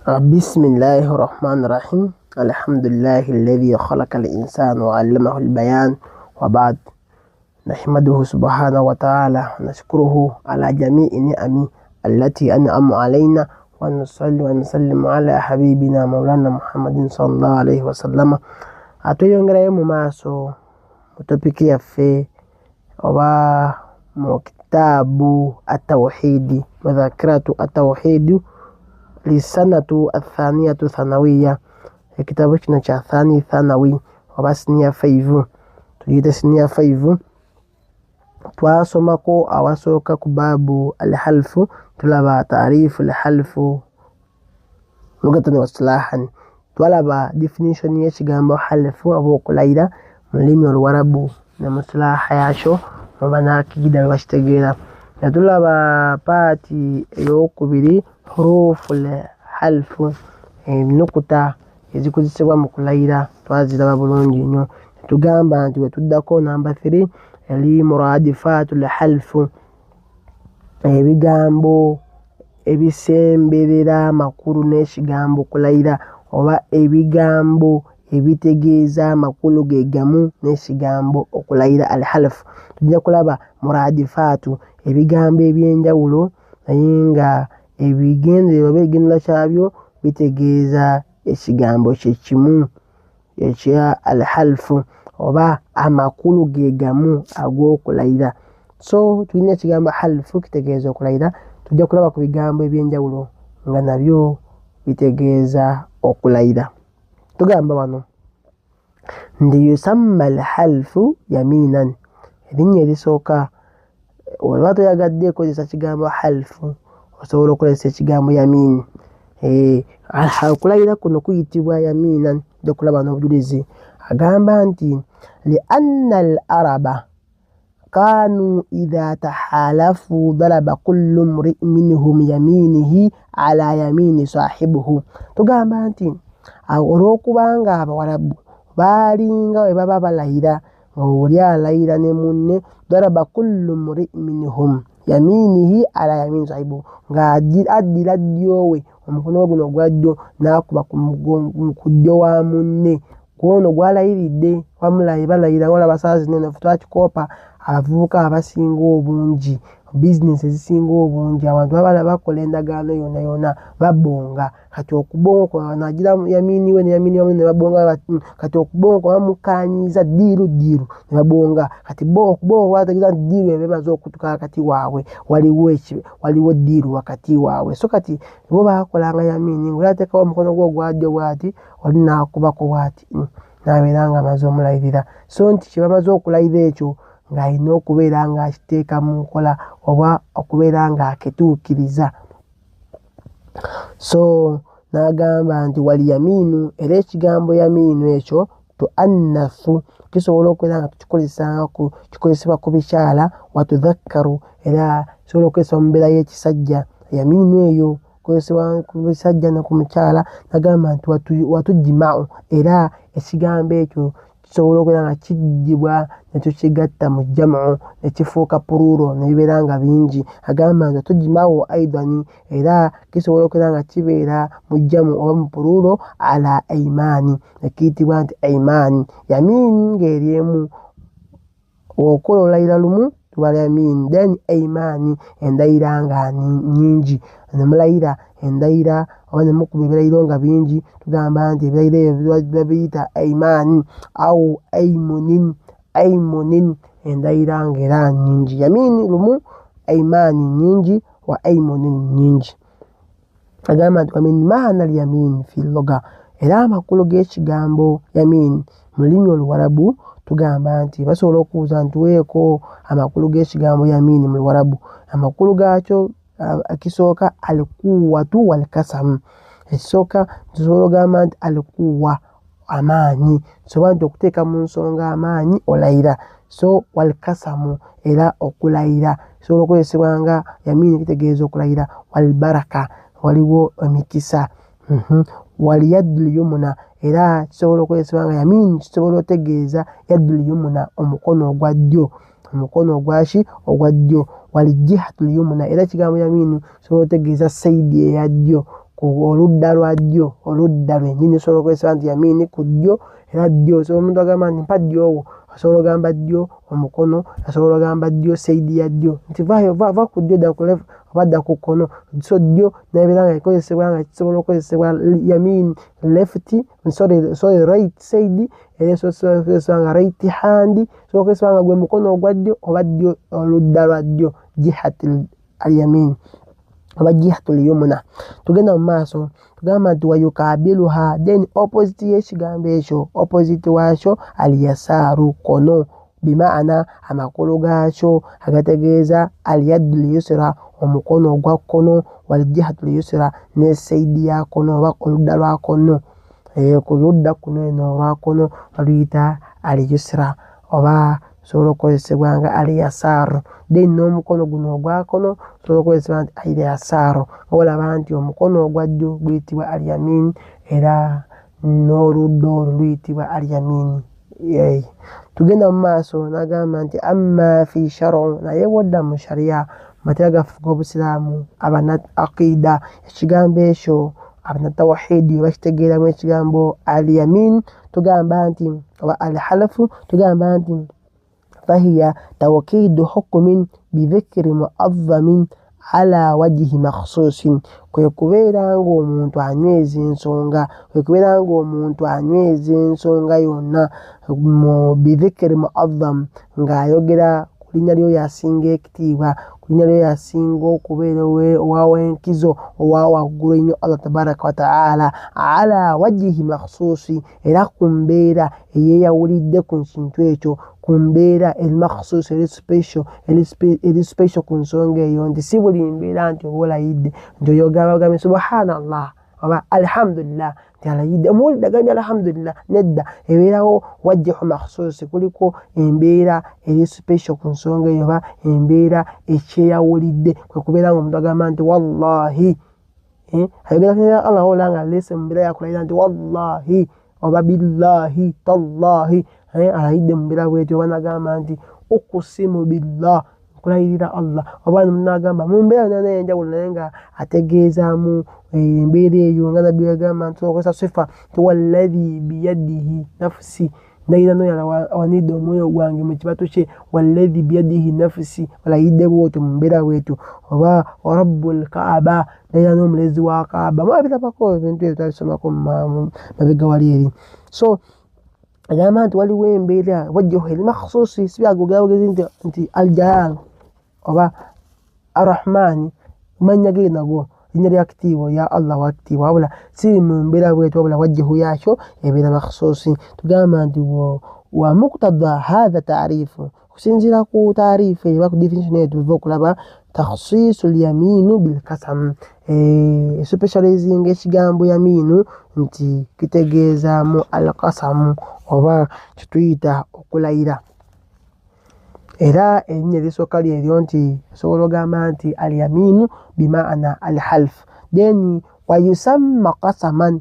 Bismillahi rahmani rahim. Alhamdulillahi alladhi khalaqa al-insana wa allamahu al-bayan wa ba'd. Nahmaduhu subhanahu wa ta'ala wa nashkuruhu ala jami'i ni'ami allati an'ama alayna wa nusalli wa nusallimu ala habibina maulana Muhammadin sallallahu alayhi wa sallama. Atweyongerayo mu maaso mu topiki yaffe oba mu kitaabu atawhidi, mudhakiratu atawhidi lisanatu athaniyatu thanawiya. Ekitabo kino kya thani thanawi oba siniya 5, tugiyite siniya 5. Twasomako awasooka ku baabu alhalfu, tulaba taarifu alhalfu lugatan wa istilahan, twalaba definition y'ekigambo halfu oba okulayira mu lulimi Oluwarabu ne mu silaaha yakyo oba n'akigida bwe bakitegeera. Ne tulaba paati ey'okubiri hurufu lhalfu, ennukuta ezikozesebwa mu kulayira twaziraba bulungi nnyo. Ne tugamba nti bwe tuddako namba 3 eri muradifaatu lhalfu, ebigambo ebisemberera amakulu n'ekigambo kulayira oba ebigambo ebitegeeza amakulu ge gamu n'ekigambo okulayira alhalfu. Tujja kulaba muradifaatu, ebigambo eby'enjawulo naye nga ebigendererwa oba ekigendererwa kyabyo bitegeeza ekigambo kye kimu ekya alhalfu oba amakulu ge gamu ag'okulayira. So tulina ekigambo halfu kitegeeza okulayira, tujja kulaba ku bigambo eby'enjawulo nga nabyo bitegeeza okulayira. Tugamba wano nti yusamma alhalfu yaminan, erinnya erisooka oba toyagadde kozesa kigambo halfu osobola okukozesa ekigambo yamini. Okulayira kuno kuyitibwa yaminan, tujja kulaba n'obujulizi. Agamba nti lianna al araba kanu idha tahalafu daraba kullu mri'in minhum yaminihi ala yamini sahibuhu. Tugamba nti olw'okubanga Abawarabu baalinga bwe baba balayira oli alayira ne munne, daraba kullu mri'in minhum yaminihi ala yamini sahibuhu, ng'addira ddyo we omukono gwe guno ogwa ddyo n'akuba ku ddyo wa munne kwono gw'alayiridde. Wamulayi balayira ng'olaba ssaawa zino eno ffe twakikoopa abavubuka abasinga obungi, bizinesi ezisinga obungi abantu baba bakola endagaano yonna yonna babonga. Kati okubonga okwo agira yamini we ne yamini wa munne ne babonga, kati okubonga okwo bamukkaanyiza ddiiru ddiiru ne babonga. Kati bo okubonga bategeeza nti ddiiru eba emaze okutuuka wakati waabwe, waliwo ddiiru wakati waabwe. So kati bo baakolanga yamini ng'oli ateekawo omukono gwe ogwa ddyo bw'ati, oli n'akubako bw'ati, n'abeera ng'amaze omulayirira. So nti kye bamaze okulayira ekyo ng'alina okubeera ng'akiteeka mu nkola oba okubeera ng'akituukiriza. So n'agamba nti wal yamiinu, era ekigambo yamiinu ekyo tuannasu, kisobola okubeera nga kikozesebwa ku bikyala, watudhakkaru, era kisobola okukozesebwa mu mbeera y'ekisajja. Yamiinu eyo kozesebwa ku bisajja ne ku mukyala. N'agamba nti watujima'u, era ekigambo ekyo kisobola okubeera nga kiggyibwa ne tukigatta mu jamu ne kifuuka pululo ne bibeera nga bingi. Agamba nti watujima'u aidani, era kisobola okubeera nga kibeera mu jamu oba mu pululo ala aimaani, ne kiyitibwa nti aimaani. Yamiini ng'eri emu, bw'okola olayira lumu tubala yamiini, then aimaani endayira nga nnyingi, ne mulayira endayira oba ne mukuba ebirayiro nga bingi, tugamba nti ebirayiro ebyo babiyita aimaani au aimunin, aimunin endayira ng'era nnyingi. Yamiini lumu, aimaani nnyingi, wa aimunin nnyingi. Agamba nti wamin maana alyamin fi lugha, era amakulu g'ekigambo yamin mu lulimi Oluwarabu tugamba nti basobola okubuuza nti weeko amakulu g'ekigambo yamiini mu Luwarabu. Amakulu gaakyo ekisooka alquwwatu walkasamu. Ekisooka tusobola okugamba nti alquwwa, amaanyi, soba nti okuteeka mu nsonga amaanyi olayira. So walkasamu, era okulayira kisobola okukozesebwa nga yamiini kitegeeza okulayira. Walbaraka, waliwo emikisa. Waliyaddu lyumuna, era kisobola okukozesebwa nga yamiini kisobola otegeeza yaddu lyumuna, omukono ogwa ddyo, omukono ogwaki ogwa ddyo. Walijihatu lyumuna, era ekigambo yamiini kisobola otegeeza sayidi eya ddyo, ku oludda lwa ddyo, oludda lwennyini. Osobola okukozesa nti yamiini ku ddyo, era ddyo osobola omuntu agamba nti mpa ddyowo, osobola ogamba ddyo omukono, osobola ogamba ddyo saidi ya ddyo nti vaayo, va ku ddyo dda ku left oba dda ku kkono. So ddyo nebeera nga ekozesebwa nga kisobola okukozesebwa yamiini left, sorry right side, era esobola okukozesebwa nga right hand, osobola okukozesebwa nga gwe mukono ogwa ddyo oba ddyo oludda lwa ddyo, jihat al-yamin oba jihatul yumna. Tugenda mu maaso tugamba nti wayukabiluha, then opposite y'ekigambo ekyo, opposite waakyo al-yasaaru, kkono, bimaana amakulu gaakyo agategeeza al-yaddu l-yusra, omukono ogwa kkono, wal-jihatu l-yusra, ne saidi ya kkono oba oludda lwa kkono. Ku ludda kuno eno olwa kkono baluyita al-yusra oba osobola okukozesebwa nga al-yasaaru. Then n'omukono guno ogwa kkono osobola okukozesebwa nti al-yasaaru. Olaba nti omukono ogwa ddyo guyitibwa al-yamin era n'oludda olwo luyitibwa al-yamin. Tugenda mu maaso n'agamba nti amma fi shar'u, naye bw'odda mu sharia, mu mateeka gaffe ag'obusiraamu abana aqida, ekigambo ekyo abana tawhidi bakitegeeramu ekigambo al-yamin, tugamba nti oba al-halafu, tugamba nti fahiya tawkidu hukmin bidhikri mu'azzamin ala wajhi makhsusin, kwe kubeera ng'omuntu anyweza ensonga, kwe kubeera ng'omuntu anyweza ensonga yonna mu bidhikri mu'azzam, ng'ayogera ku linnya ly'oyo asinga ekitiibwa, ku linnya ly'oyo asinga okubeera owawenkizo owa waggulu ennyo Allah tabaraka wa ta'ala, ala wajhi makhsusi, era ku mbeera eyeeyawulidde ku kintu ekyo, ku mbeera eri makhsusi, eri special, eri special ku nsonga eyo, nti si buli mbeera nti oba olayidde nti oyo ogamba bugambi subhanallah oba alhamdulillah nti alayidde, omuwulidde agambye alhamdulillah, nedda, ebeerawo wajjihu makhsusi, kuliko embeera eri special ku nsonga eyo oba embeera ekyeyawulidde, kwe kubeera ng'omuntu agamba nti wallahi, ayogera Allah ola nga aleese mu mbeera yakulayira nti wallahi oba billahi tallahi, alayidde mu mbeera bwetyo, oba n'agamba nti ukusimu billah, nkulayirira Allah, oba n'agamba mu mbeera yonna ey'enjawulo naye nga ategeezaamu embeera eyo, nga Nabbi yagamba nti okozesa sifa nti walladhi biyadihi nafsi, ndayira n'oyo awanidde omwoyo gwange mu kibatu kye, walladhi biyadihi nafsi, olayidde bw'otyo mu mbeera bwetyo, oba rabbul kaaba, ndayira n'omulezi wa Kaaba. Mwabirabako ebintu ebyo twabisomako mu mabega wali eri. So agamba nti waliwo embeera wajjahu eri makhsusi, si byagogera bugezi nti aljalal oba arrahmani mannya ge nago linnya lya kitiibwa ya Allah wa kitiibwa, wabula si mu mbeera bwetyo, wabula wajjahu yakyo ebeera makhsusi. Tugamba nti wa muqtada hadha taarifu, okusinziira ku taarifu eyo oba ku definition eyo tuva okulaba takhsisu lyaminu bilkasam, specializing ekigambo yaminu nti kitegeezaamu alkasamu oba kyetuyita okulayira. Era erinnya erisooka lyeryo nti osobola ogamba nti alyaminu bimaana alhalf, then wayusamma qasaman,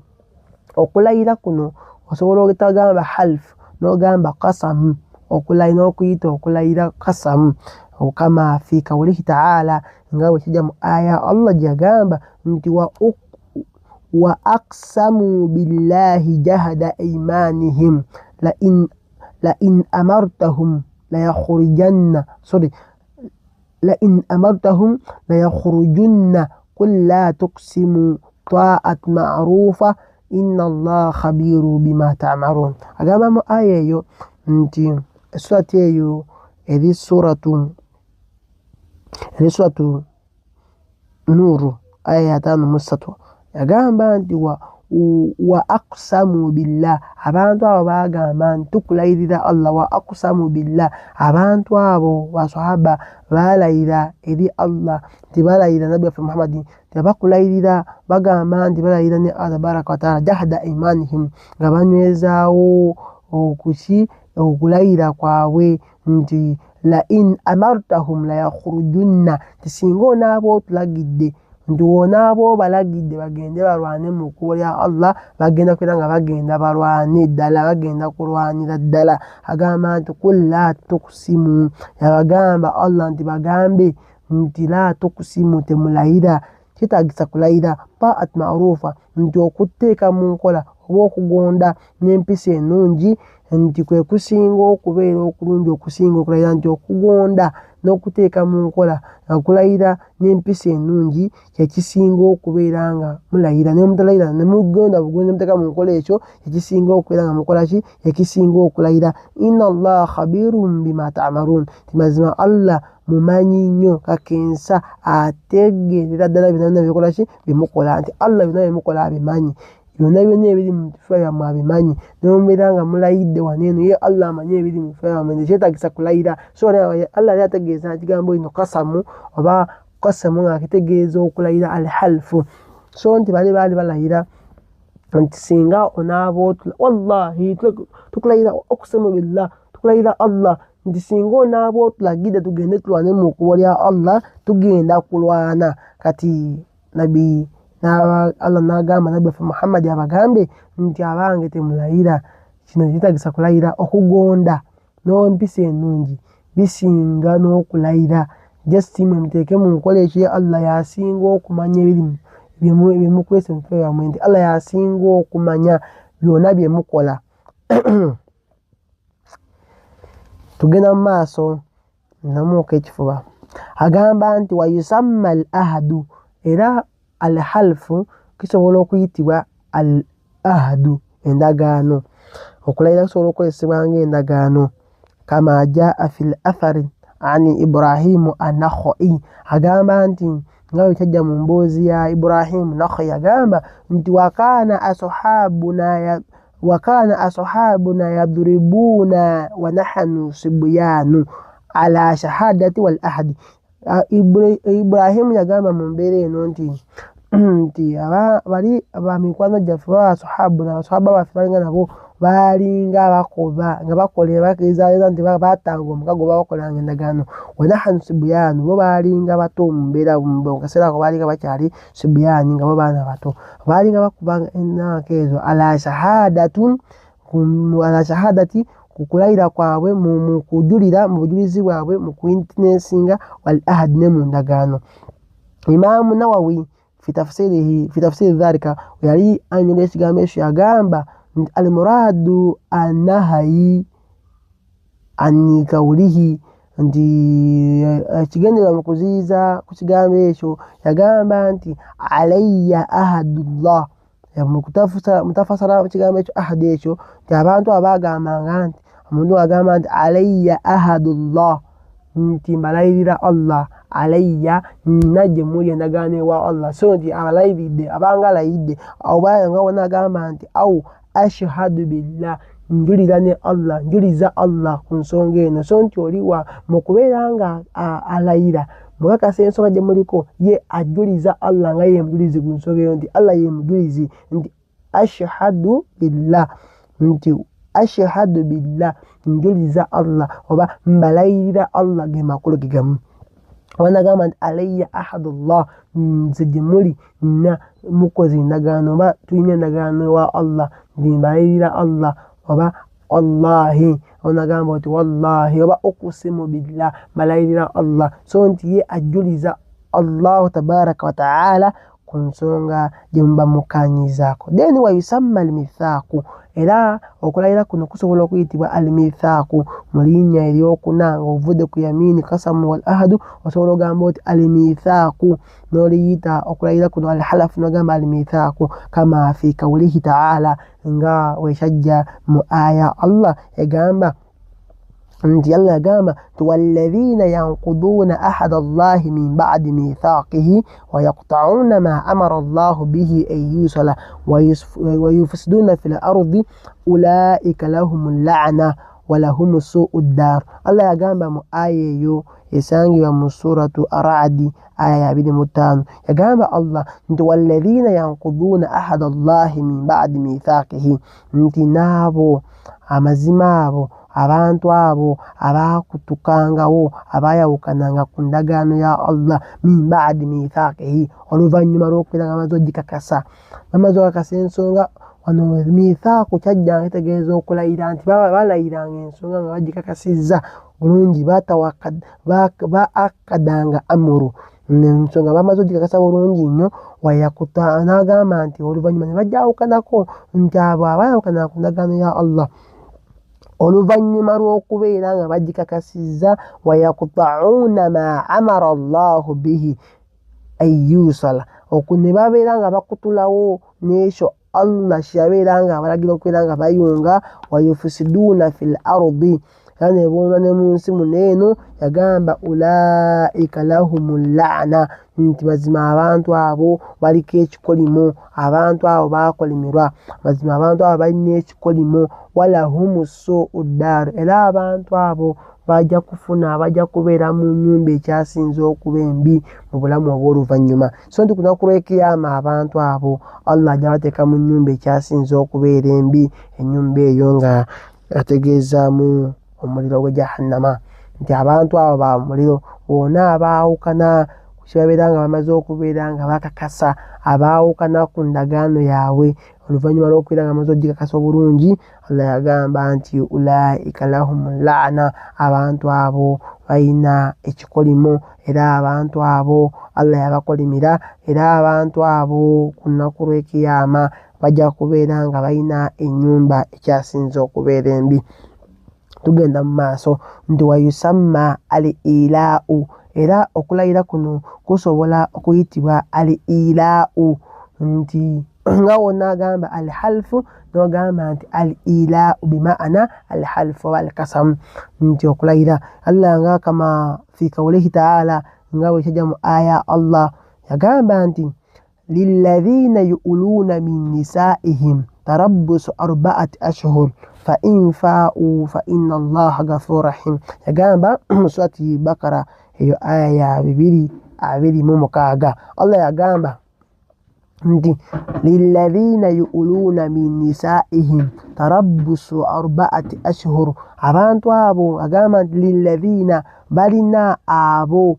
okulayira kuno osobola otagamba half n'ogamba qasamu, okulayira n'okuyita okulayira qasamu, kama fi kawulihi ta'ala, nga bwe kijja mu aya Allah gy'agamba nti wa aqsamu billahi jahada aymanihim la in amartahum layakhrujanna, sorry, la in amartahum layakhurujunna qul la tuqsimu ta'at ma'rufa inna allaha khabiru bima ta'malun. Agamba mu aya eyo nti surati eyo eri suratu Nuru aya ya 53, yagamba nti wa aqsamu billah, abantu abo bagamba nti tukulayirira Allah, wa aqsamu billah, abantu abo basahaba balayira eri Allah nti balayira Nabbi waffe Muhammadi nti bakulayirira, bagamba nti balayira ne Allah tabaraka wa taala jahda imanihim, nga banywezaawo okuki okulayira kwabwe nti la in amartahum la yakhrujunna, nti singa onaaba otulagidde nti wonaaba obalagidde bagende balwane mu kkubo lya Allah, bagenda kubeera nga bagenda balwane ddala, bagenda kulwanira ddala. Agamba nti kul la tuksimu, yabagamba Allah nti bagambe nti la tuksimu, temulayira, kyetaagisa kulayira taat marufa nti okuteeka mu nkola oba okugonda n'empisa ennungi nti kwe kusinga okubeera okulungi okusinga okulayira nti okugonda n'okuteeka mu nkola okulayira n'empisa ennungi kyekisinga okubeera nga mulayira ne mutalayira ne mugonda bugonzi muteeka mu nkola ekyo kyekisinga okubeera nga mukola ki ekisinga okulayira inna allaha khabirun bima ta'malun nti mazima Allah mumanyi nnyo kakensa ategeerera ddala byonna byonna byekola ki byemukola nti Allah byonna byemukola abimanyi byonna byonna ebiri mu bifuba byammwe abimanyi nemubeera nga mulayidde wano eno ye Allah amanyi ebiri mu bifuba byammwe nze kyetaagisa kulayira so Allah yali ategeeza ekigambo ino kasamu oba kasamu nga kitegeeza okulayira alhalfu so nti bali baali balayira nti singa onaaba otula wallahi tukulayira okusimu billah tukulayira Allah nti singa onaaba otulagidde tugende tulwane mu kkubo lya Allah tugenda kulwana kati nabbi Allah n'agamba nabbi waffe Muhammadi abagambe nti abange temulayira kino kyetaagisa kulayira okugonda n'empisa ennungi bisinga n'okulayira just mwe muteeke mu nkola ekyo Allah y'asinga okumanya ebiri byemukwese mu bifuba byammwe nti Allah y'asinga okumanya byonna bye mukola. Tugenda mu maaso namuuka ekifuba agamba nti wayusamma al ahadu era alhalfu kisobola okuyitibwa al ahadu endagaano okulayira kusobola okukozesebwa ng'endagaano kama jaa fi l athari ani Ibrahimu Anakhoi agamba nti nga bwe kyajja mu mboozi ya Ibrahimu Nakhoi agamba nti wakana ashabuna yadribuna wa nahnu sibyanu ala shahadati wal ahadi. Ibrahimu yagamba mu mbeera eno nti bali bamikwano gyaffe baashabuna basahaba baffe balinga nabo balinga bakoba nga bakola bakezaeza nti batanga omukago babakolanga endagaano wa nahnu sibyanu bo balinga bato mu mbeera mu kaseera ako balinga bakyali sibyani nga bo baana bato balinga bakuba ennaku ezo ala shahadati ku kulayira kwabwe mu kujulira mu bujulizi bwabwe mu kuwitnessinga wal ahad ne mu ndagaano. Imaamu Nawawi fi tafsiri dhalika yali anyola ekigambo ekyo yagamba nti almuradu annahayi an kawulihi nti ekigendererwa mu kuziyiza ku kigambo ekyo yagamba nti alayya ahadullah mutafasara ekigambo ekyo ahadi ekyo nti abantu abaagambanga nti omuntu agamba nti alayya ahadullah nti mbalayirira Allah alayya nina gye muli endagaano ewa Allah so nti abalayiridde abanga alayidde oba nga wona agamba nti au ashhadu billah njulira ne Allah njuliza Allah ku nsonga eno so nti oliwa mu kubeera nga alayira mukakasa ensonga gye muliko ye ajuliza Allah nga ye mujulizi ku nsonga eyo nti Allah ye mujulizi nti ashhadu billah nti ashhadu billah njuliza Allah oba mbalayirira Allah ge makulu ge gamu. Oba nagamba nti alayya ahadullah nze gye muli nina mukoze endagaano oba tulina endagaano ewa Allah nti mbalayirira Allah oba wallahi onagamba nti wallahi oba okusimu billah mbalayirira Allah so nti ye ajuliza Allahu tabaraka wa taala ku nsonga gye muba mukanyizaako. Then wayusamma almithaaku era okulayira kuno kusobola okuyitibwa almithaaku mu linnya eryokuna ng'ovudde ku yamiini kasamu wal ahadu osobola ogamba oti almithaaku n'oliyita okulayira kuno alhalafu n'ogamba almithaaku kama fi kawulihi taala nga wekyajja mu aya Allah egamba nti Allah yagamba nti walladhina yankuduuna ahada Allahi min ba'di mithaqihi wa yaqta'una ma amara Allahu bihi an yusala wa yufsiduna fil ardi ulaika lahumul la'na wa lahum su'ud dar. Allah yagamba mu aya eyo esangibwa mu suratu Ara'di aya ya 25 yagamba Allah nti walladhina yankuduuna ahada Allahi min ba'di mithaqihi nti n'abo amazima abo abantu abo abaakutukangawo abaayawukananga ku ndagaano ya Allah min ba'di mithaqihi oluvannyuma lw'okubeera nga bamaze ogikakasa bamaze okakasa ensonga wano mithaaku kyajjanga kitegeeza okulayira nti balayiranga ensonga nga bagikakasizza bulungi baakadanga amuru Ensonga bamaze ogikakasa bulungi nnyo. Wayakuta n'agamba nti oluvannyuma ne bajawukanako nti abo abaayawukana ku ndagaano ya Allah oluvannyuma lw'okubeera nga bagikakasizza, wayakuta'uuna ma amara Allahu bihi an yusala, ne babeera nga bakutulawo n'ekyo Allah kye yabeera nga abalagira okubeera nga bayunga, wayufsiduuna fil ardi, era ne boona ne mu nsi muno eno. Yagamba ulaika lahumu la'na, nti mazima abantu abo baliko ekikolimo, abantu abo baakolimirwa, mazima abantu abo balina ekikolimo, walahumu su'u ddaar, era abantu abo bajja kufuna, bajja kubeera mu nnyumba ekyasinze okuba embi mu bulamu obw'oluvannyuma. So nti ku lunaku lw'ekiyama abantu abo Allah ajja bateeka mu nnyumba ekyasinze okubeera embi, ennyumba eyo nga ategeezaamu omuliro gwa Jahannama, nti abantu abo ba muliro bonna abaawukana kibabeera nga bamaze okubeera nga bakakasa, abaawukana ku ndagaano yaabwe oluvannyuma lw'okubeera nga bamaze ogikakasa obulungi. Allah yagamba nti ulaika lahumu la'na, abantu abo balina ekikolimo, era abantu abo Allah yabakolimira, era abantu abo ku lunaku lw'ekiyama bajja kubeera nga balina ennyumba ekyasinze okubeera embi. Tugenda mu maaso nti wayusamma al ilaa'u, era okulayira kuno kusobola okuyitibwa al ilaa'u, nti nga wonna agamba al halfu n'ogamba nti al ilaa'u bima'ana al halfu oba al kasamu, nti okulayira. Allah nga kama fi kawulihi ta'ala, nga bwe kyajja mu aya Allah yagamba nti lilladhina yu'luuna min nisaa'ihim tarabbusu arba'ati ashhur fa in faa'u fa inna Allaha ghafurur rahim. Yagamba mu surati Bakara eyo aya ya 226, Allah yagamba nti lilladhina yu'luuna min nisaa'ihim tarabbusu arba'ati ashhur, abantu abo agamba nti lilladhina, balina abo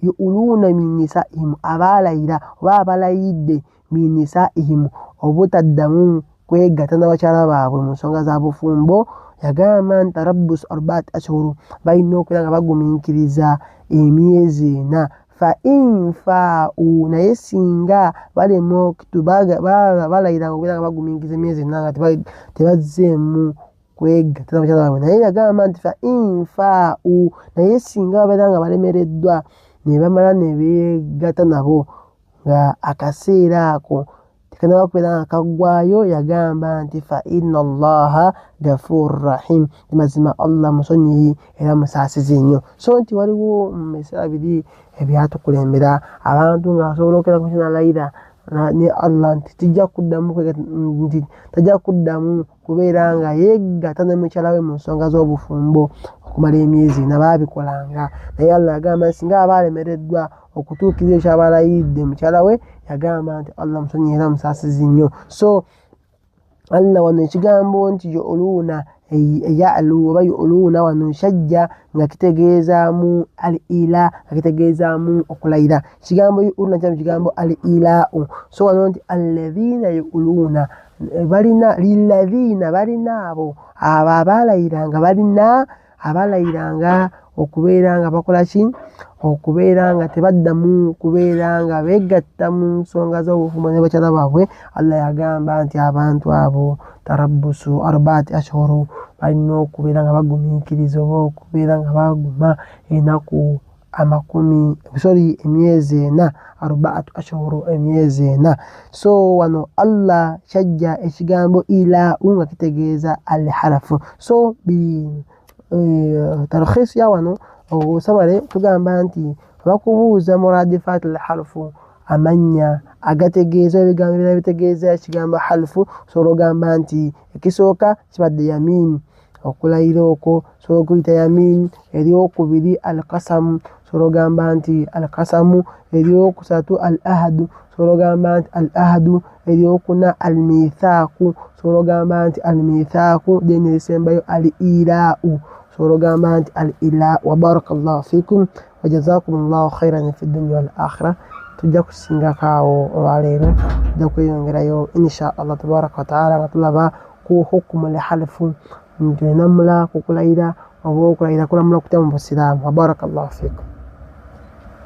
yu'luuna min nisaa'ihim, abaalayira oba abalayidde min nisaa'ihim, obutaddamu kwegatta n'abakyala baabwe mu nsonga za bufumbo. Yagamba nti tarabbusu arba'ati ashhur, balina okubeera nga bagumiikiriza emyezi ena, fa in faa'u, naye singa balema balayira okubeera nga bagumiikiriza emyezi ena nga tebazzeemu kwegatta n'abakyala baabwe, naye yagamba nti fa in faa'u, naye singa babeera nga balemereddwa ne bamala ne beegatta nabo nga akaseera ako tekanaba kubeera nga kaggwaayo, yagamba nti fa inna Allaha ghafurur rahim, mazima Allah musonyiyi era musaasizi nnyo. So nti waliwo mu biseera biri ebyatukulembera abantu nga basobola okubeera ku nalayira ne Allah nti tijja kuddamu, nti tajja kuddamu kubeera nga yeegatta ne mukyala we mu nsonga z'obufumbo okumala emyezi ena, baabikolanga. Naye Allah yagamba nti singa aba alemereddwa okutuukiriza ekyo ky'abalayiridde mukyala we, yagamba nti Allah musonyiyi era musaasizi nnyo. So Allah wano ekigambo nti yu'luuna ya'lu oba yu'luuna wano kyajja nga kitegeezaamu al ila, nga kitegeezaamu okulayira. Ekigambo yu'luuna kyali kigambo al ilaa'u. So wano nti alladhina yu'luuna, balina lilladhina, balina abo abo abaalayiranga, balina abalayiranga okubeera nga bakola ki, okubeera nga tebaddamu kubeera nga beegatta mu nsonga z'obufumbo ne bakyala baabwe. Allah yagamba nti abantu abo tarabbusu arba'ati ashhur, balina okubeera nga bagumiikiriza oba okubeera nga baguma ennaku amakumi, sorry, emyezi ena, arba'atu ashhur, emyezi ena. So wano Allah kyajja ekigambo ilaa'u nga kitegeeza al halafu. So bi tarkhis ya wano obusamale tugamba nti bakubuuza muradifat al harfu, amannya agategeeza ebigambo ebirala bitegeeza ekigambo halfu. Osobola ogamba nti ekisooka kibadde yamin, okulayira okwo osobola okuyita yamin. Eryokubiri al kasamu, osobola ogamba nti al kasamu. Eryokusatu al ahadu, osobola ogamba nti al ahadu. Eryokuna al mithaaku, osobola ogamba nti al mithaaku. Then erisembayo al ilaa'u, osobola ogamba nti al ilaa'u. Wa barakallahu fikum wa jazakumullahu khairan fi dunya wal akhirah. Tujja kusingako awo olwaleero, tujja kweyongerayo insha Allah tabaraka wa taala nga tulaba ku hukumu l halfu, nti enamula ku kulayira oba okulayira kulamula kutya mu busiraamu. Wa barakallahu fikum.